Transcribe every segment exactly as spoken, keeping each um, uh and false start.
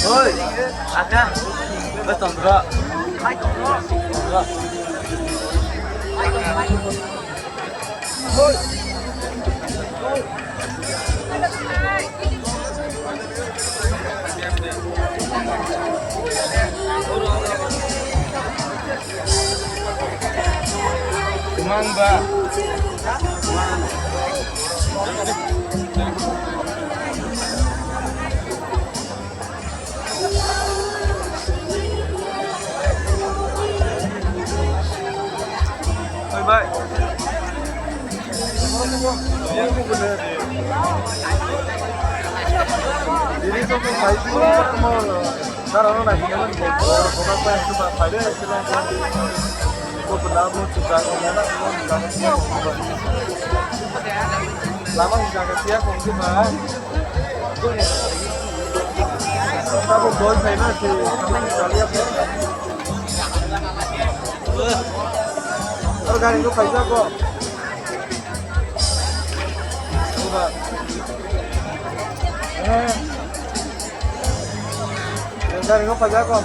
Oi, aka, betul bro. Mang ba. Bye bye. Lama hwnka khe phiya kong khe ba. Tabuk dol phaima se, samani chaliya phaima. Aro gari no phaijak bo. Buba. Eh. Gari no phaijak bo.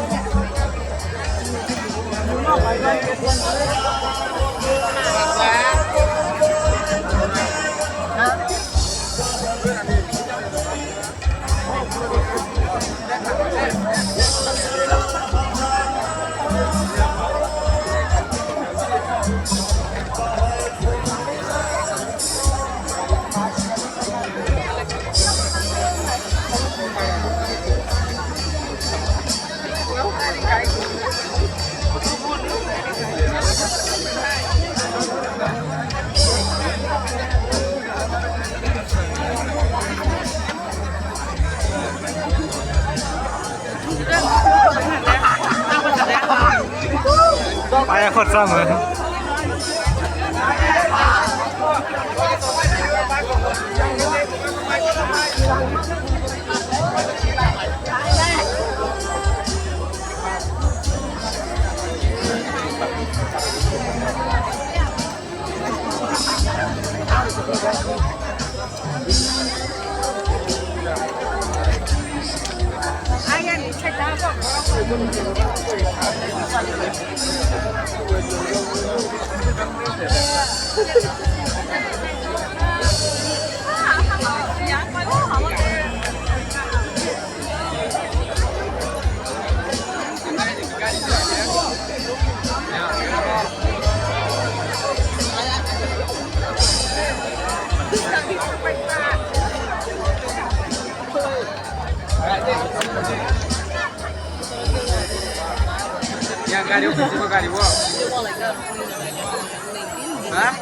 Aya khorsa mo. Yang gari, gari, gari. Hah?